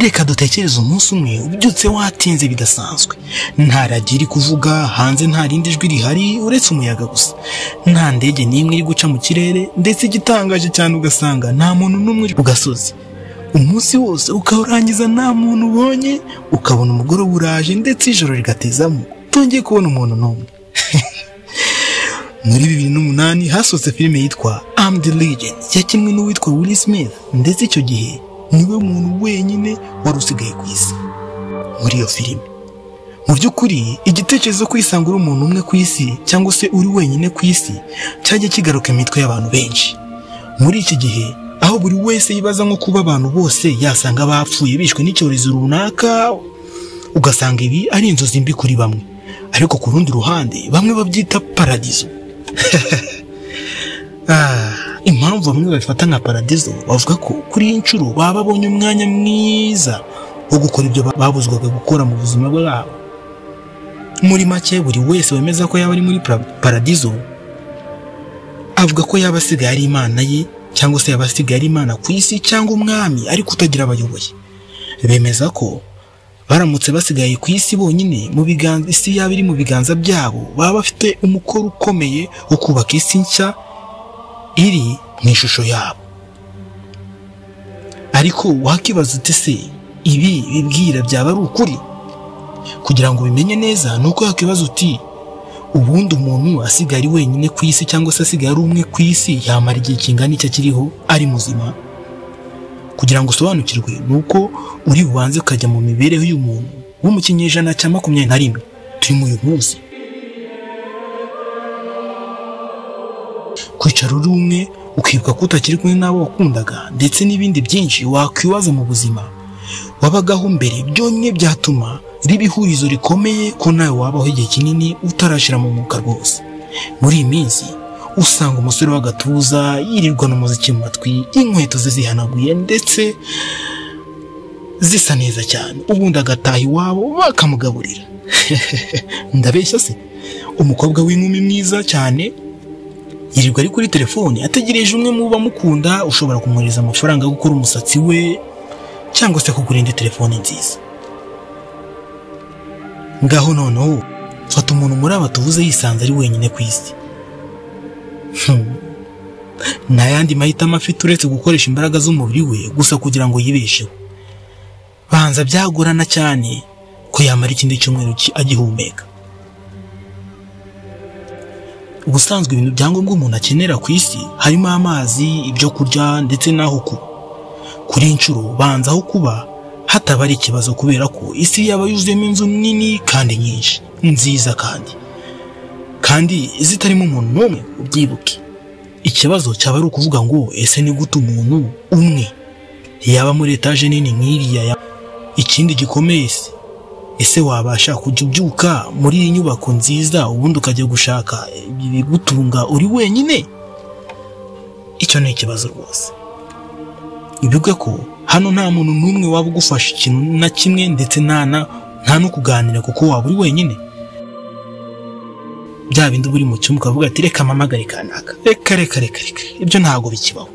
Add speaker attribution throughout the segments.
Speaker 1: Reka dutekereze umunsi umwe ubyutse watinze bidasanzwe, nta radiyo iri kuvuga hanze, nta rindi jwi rihari uretse umuyaga gusa, nta ndege n'imwe iri guca mu kirere, ndetse igitangaje cyane ugasanga nta muntu n'umwe uri ku gasozi. Umunsi wose ukawurangiza nta muntu ubonye, ukabona umugoroba uraje ndetse ijoro rigatezamo utongeye kubona umuntu n'umwe. Muri 2008 hasohotse filime yitwa I'm the Legend yakinwe n'uwitwa Will Smith, ndetse icyo gihe niwe muntu wenyine wari usigaye ku isi muri iyo filime. Mu by'ukuri igitekerezo kwisanga uri umuntu umwe ku isi cyangwa se uri wenyine ku isi cyajya kigaruka imitwe y'abantu benshi. Muri iki gihe aho buri wese yibaza nko kuba abantu bose yasanga bapfuye bishwe n'icyorezo runaka, ugasanga ibi ari inzozi mbi kuri bamwe, ariko ku rundi ruhande bamwe babyita paradizo. Impamvu bamwe babifata nka paradizo, bavuga ko kuri iyi nshuro baba babonye umwanya mwiza wo gukora ibyo babuzwaga gukora mu buzima bwabo. Muri make buri wese wemeza ko yaba ari muri paradizo avuga ko yaba asigaye ari imana ye, cyangwa se yaba asigaye ari imana ku isi cyangwa umwami ariko utagira abayoboye. Bemeza ko baramutse basigaye ku isi bonyine, mu biganza isi yaba iri mu biganza byabo, baba bafite umukoro ukomeye wo kubaka isi nshya iri mu ishusho yabo. Ariko wakibaza uti se ibi bibwira byaba ari ukuri? Kugira ngo ubimenye neza nuko yakwibaza uti ubundi umuntu asigaye ari wenyine ku isi cyangwa se asigaye ari umwe ku isi yamara igihe kingana iki akiriho ari muzima? Kugira ngo usobanukirwe nuko uri bubanze ukajya mu mibereho y'umuntu wo mu kinyejana cya 21 turimo uyu munsi. Kwicara uri umwe ukibuka ko utakiri kumwe n'abo wakundaga ndetse n'ibindi byinshi wakwibaza mu buzima wabagaho mbere, byonyine byatuma riba ihurizo rikomeye ko nawe wabaho igihe kinini utarashira mu mwuka rwose. Muri iyi minsi usanga umusore w'agatuza yirirwa n'umuziki mu matwi, inkweto ze zihanaguye ndetse zisa neza cyane, ubundi agataha iwabo bakamugaburira. Ndabeshya se? Umukobwa w'inkumi mwiza cyane yirirwa ari kuri telefone ategereje umwe mu bamukunda ushobora kumwohereza amafaranga yo gukora umusatsi we cyangwa se kugura indi telefone nziza. Ngaho noneho fata umuntu muri aba tuvuze yisanze ari wenyine ku isi, nta yandi mahitamo afite uretse gukoresha imbaraga z'umubiri we gusa kugira ngo yibesheho. Banza byagorana cyane ko yamara ikindi cyumweru agihumeka. Ubusanzwe ibintu byangombwa umuntu akenera ku isi harimo amazi, ibyo kurya ndetse n'aho kuba. Kuri inshuro banza aho kuba hataba ari ikibazo kubera ko isi yaba yuzuyemo inzu nini kandi nyinshi nziza kandi zitarimo umuntu n'umwe. Ubyibuke, ikibazo cyaba ari ukuvuga ngo ese ni gute umuntu umwe yaba muri etaje nini nk'iriya? Ikindi gikomeye se, ese wabasha kujya ubyuka muri iyi nyubako nziza ubundi ukajya gushaka ibigutunga uri wenyine? Icyo ni ikibazo rwose. Ibuke ko hano nta muntu n'umwe waba ugufasha ikintu na kimwe, ndetse nta no kuganira kuko waba uri wenyine. Bya bindi uri mu cyumba ukavuga ati reka mpamagare kanaka, reka reka reka reka, ibyo ntabwo bikibaho.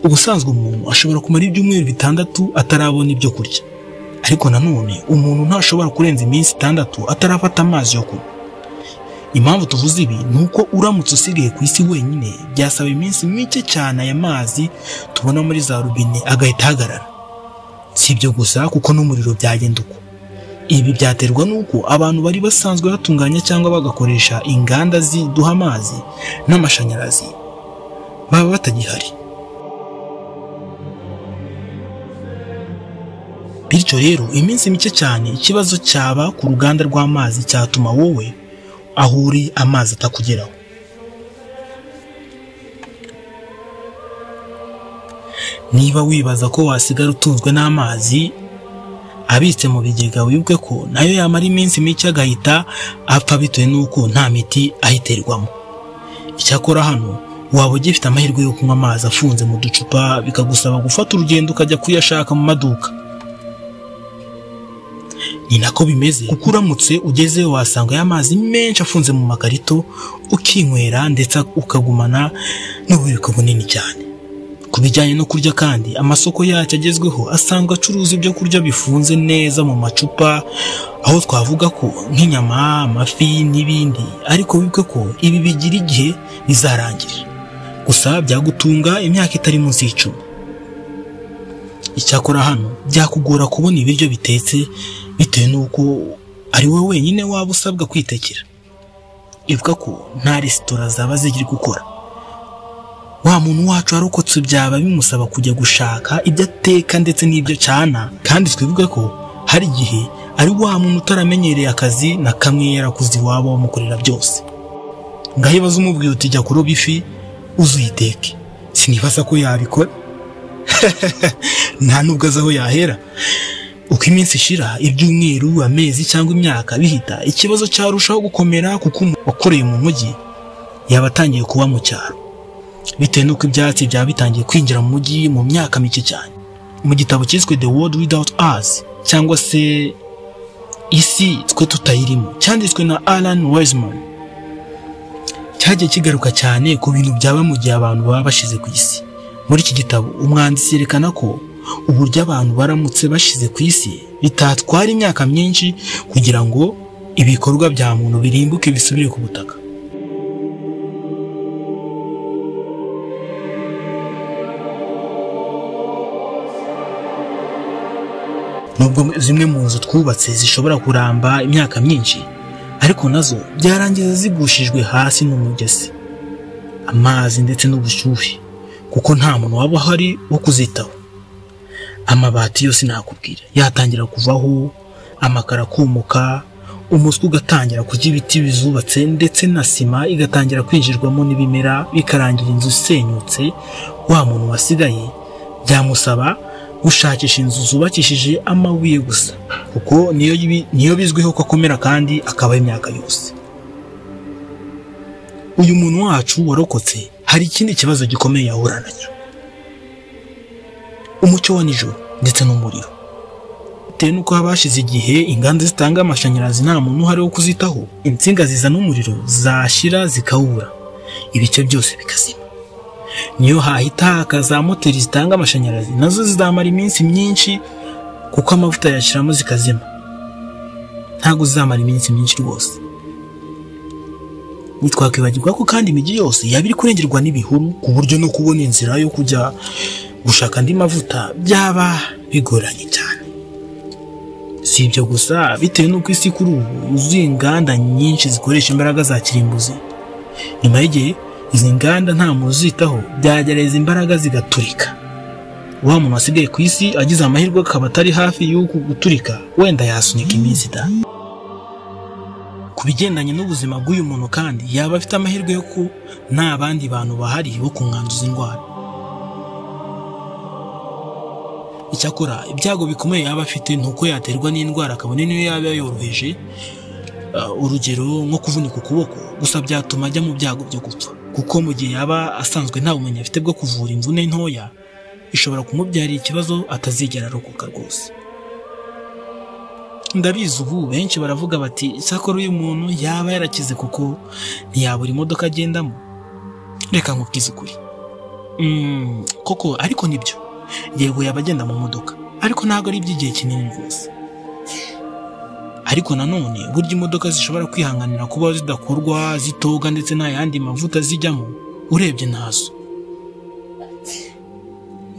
Speaker 1: Ubusanzwe umuntu ashobora kumara ibyumweru 6 atarabona ibyo kurya, ariko nanone umuntu ntashobora kurenza iminsi 6 atarafata amazi yo kunywa. Impamvu tuvuze ibi nuko uramutse usigaye ku isi wenyine byasaba iminsi mike cyane aya mazi tubona muri za rubine agahita ahagarara. Si ibyo gusa kuko n'umuriro byagenda uko. Ibi byaterwa nuko abantu bari basanzwe batunganya cyangwa bagakoresha inganda ziduha amazi n'amashanyarazi baba batagihari. Bityo rero iminsi mike cyane ikibazo cyaba ku ruganda rw'amazi cyatuma wowe aho uri amazi atakugeraho. Niba wibaza ko wasigara utunzwe n'amazi abitse mu bigega, wibuke ko nayo yamara iminsi mike agahita apfa bitewe n'uko nta miti ahiterwamo. Icyakora hano waba ugifite amahirwe yo kunywa amazi afunze mu ducupa, bikagusaba gufata urugendo ukajya kuyashaka mu maduka. Ni nako bimeze, kuko uramutse ugezeyo wasanga amazi menshi afunze mu makarito, ukinywera ndetse ukagumana n'ububiko bunini cyane. Ku bijyanye no kurya kandi, amasoko yacu agezweho asanzwe acuruza ibyo kurya bifunze neza mu macupa, aho twavuga ko nk'inyama, amafi n'ibindi, ariko wibuke ko ibi bigira igihe bizarangirira. Gusa byagutunga imyaka itari munsi y'10. Icyakora hano byakugora kubona ibiryo bitetse bitewe n'uko ari wowe wenyine waba usabwa kwitekera. Ibuka ko nta resitora zaba zikiri gukora. Wa muntu wacu warokotse byaba bimusaba kujya gushaka ibyo ateka ndetse n'ibyo acana, kandi twibuke ko hari igihe ari wa muntu utaramenyereye akazi na kamwe yarakuze iwabo bamukorera byose. Ngaho ibaze umubwira uti jya kuroba ifi uzuyiteke, sinibaza ko yabikora. Nta nubwo azi aho yahera. Uko iminsi ishira, ibyumweru, amezi cyangwa imyaka bihita, ikibazo cyarushaho gukomera kuko wakoreye mu mujyi yaba atangiye kuba mu cyaro, bitewe n'uko ibyatsi byaba bitangiye kwinjira mu mujyi mu myaka mike cyane. Mu gitabo cyiswe The World Without Us, cyangwa se Isi Twe Tutayirimo, cyanditswe na Alan Weisman, cyagiye kigaruka cyane ku bintu byaba mu gihe abantu baba bashize ku isi. Muri iki gitabo umwanditsi yerekana ko uburyo abantu baramutse bashize ku isi bitatwara imyaka myinshi kugira ngo ibikorwa bya muntu birimbuke bisubire ku butaka. Nubwo zimwe mu nzu twubatse zishobora kuramba imyaka myinshi, ariko nazo byarangiza zigushijwe hasi n'umugezi, amazi ndetse n'ubushyuhe, kuko nta muntu waba uhari wo kuzitaho. Amabati yose nakubwira yatangira kuvaho, amakara akumuka, umuswi ugatangira kurya ibiti bizubatse, ndetse na sima igatangira kwinjirwamo n'ibimera, bikarangira inzu isenyutse. Wa muntu wasigaye byamusaba gushakisha inzu zubakishije amabuye gusa, kuko niyo bizwiho ko akomera kandi akaba imyaka yose. Uyu muntu wacu warokotse hari ikindi kibazo gikomeye yahura nacyo: umucyo wa nijoro ndetse n'umuriro. Bitewe n'uko haba hashize igihe inganda zitanga amashanyarazi nta muntu uhari wo kuzitaho, insinga zizana umuriro zashira zikawubura, ibice byose bikazima. Niyo hahita haka za moteri zitanga amashanyarazi, nazo zizamara iminsi myinshi kuko amavuta yashiramo zikazima. Ntabwo zizamara iminsi myinshi rwose. Ntitwakwibagirwa ko kandi imijyi yose yaba iri kurengerwa n'ibihuru, ku buryo no kubona inzira yo kujya gushaka andi mavuta byaba bigoranye cyane. Si ibyo gusa, bitewe n'uko isi kuri ubu yuzuye inganda nyinshi zikoresha imbaraga za kirimbuzi, nyuma y'igihe izi nganda nta muntu uzitaho, byagereza imbaraga zigaturika. Wa muntu wasigaye ku isi agize amahirwe akaba atari hafi y'uku guturika, wenda yasunika iminsi da. Ku bigendanye n'ubuzima bw'uyu muntu kandi, yaba afite amahirwe yo ko nta bandi bantu bahari bo kumwanduza indwara. Icyakora ibyago bikomeye yaba afite ni uko yaterwa n'indwara, kabone niyo yaba yoroheje, urugero nko kuvunika ukuboko, gusa byatuma ajya mu byago byo gupfa, kuko mu gihe yaba asanzwe nta bumenyi afite bwo kuvura imvune ntoya, ishobora kumubyarira ikibazo atazigera arokoka rwose. Ndabizi ubu benshi baravuga bati icyakora uyu muntu yaba yarakize kuko ntiyabura imodoka agendamo. Reka nkubwize ukuri, koko ariko nibyo, yego yaba agenda mu modoka, ariko ntabwo ari iby'igihe kinini rwose. Ariko nanone burya imodoka zishobora kwihanganira kuba zidakorwa, zitoga ndetse nta yandi mavuta zijyamo, urebye nazo.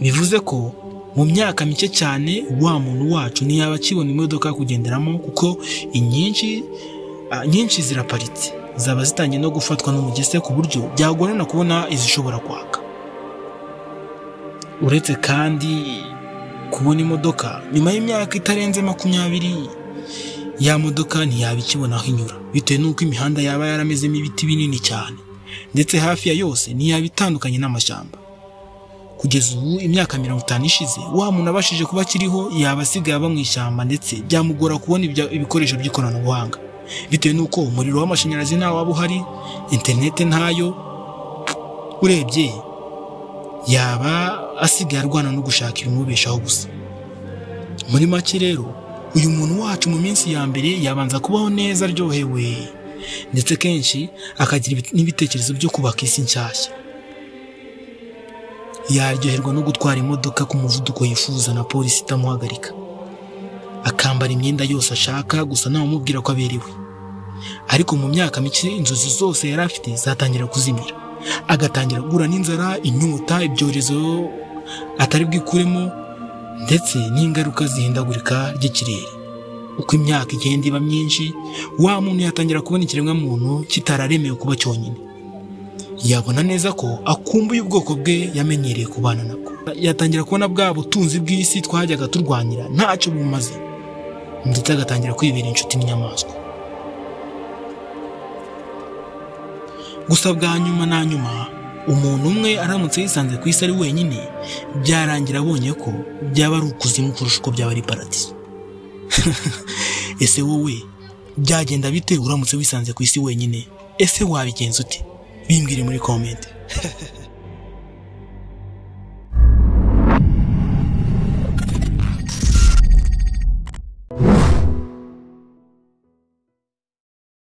Speaker 1: Bivuze ko mu myaka mike cyane wa muntu wacu ntiyaba akibona imodoka kugenderamo, kuko inyinshi ziraparitse, zaba zitangiye no gufatwa n'umugese ku buryo byagorana kubona izishobora kwaka. Uretse kandi kubona imodoka nyuma y'imyaka itarenze 20, ya modoka ntiyaba ikibona aho inyura, bitewe n'uko imihanda yaba yaramezemo ibiti binini cyane, ndetse hafi ya yose ntiyaba itandukanye n'amashyamba. Kugeza ubu imyaka 50 ishize, wa muntu abashije kuba akiriho yaba asigaye aba mu ishyamba, ndetse byamugora kubona ibikoresho by'ikoranabuhanga, bitewe n'uko umuriro w'amashanyarazi ntawo waba uhari, interineti ntayo. Urebye yaba asigaye arwana no gushaka ibimubeshaho gusa. Muri make rero, Uyu muntu wacu mu minsi ya mbere yabanza kubaho neza aryohewe, ndetse kenshi akagira n'ibitekerezo byo kubaka isi nshyashya. Yaryoherwa no gutwara imodoka ku muvuduko yifuza na polisi itamuhagarika, akambara imyenda yose ashaka gusa ntawumubwira ko aberewe. Ariko mu myaka mike inzozi zose yari afite zatangira kuzimira, agatangira guhura n'inzara, inyota, ibyorezo atari bwikuremo, ndetse n'ingaruka zihindagurika ry'ikirere. Uko imyaka igenda iba myinshi, wa muntu yatangira kubona ikiremwamuntu kitararemewe kuba cyonyine. Yabona neza ko akumbuye ubwoko bwe yamenyereye kubana nabwo. Yatangira kubona bwa butunzi bw'isi twajyaga turwanira ntacyo bumaze, ndetse agatangira kwibera inshuti n'inyamaswa. Gusa bwa nyuma na nyuma, umuntu umwe aramutse yisanze ku isi ari wenyine, byarangira abonye ko byaba ari ukuzimu kurusha uko byaba ari paradiso. Ese wowe byagenda bite uramutse wisanze ku isi wenyine? Ese wabigenza ute? Bimbwire muri comment.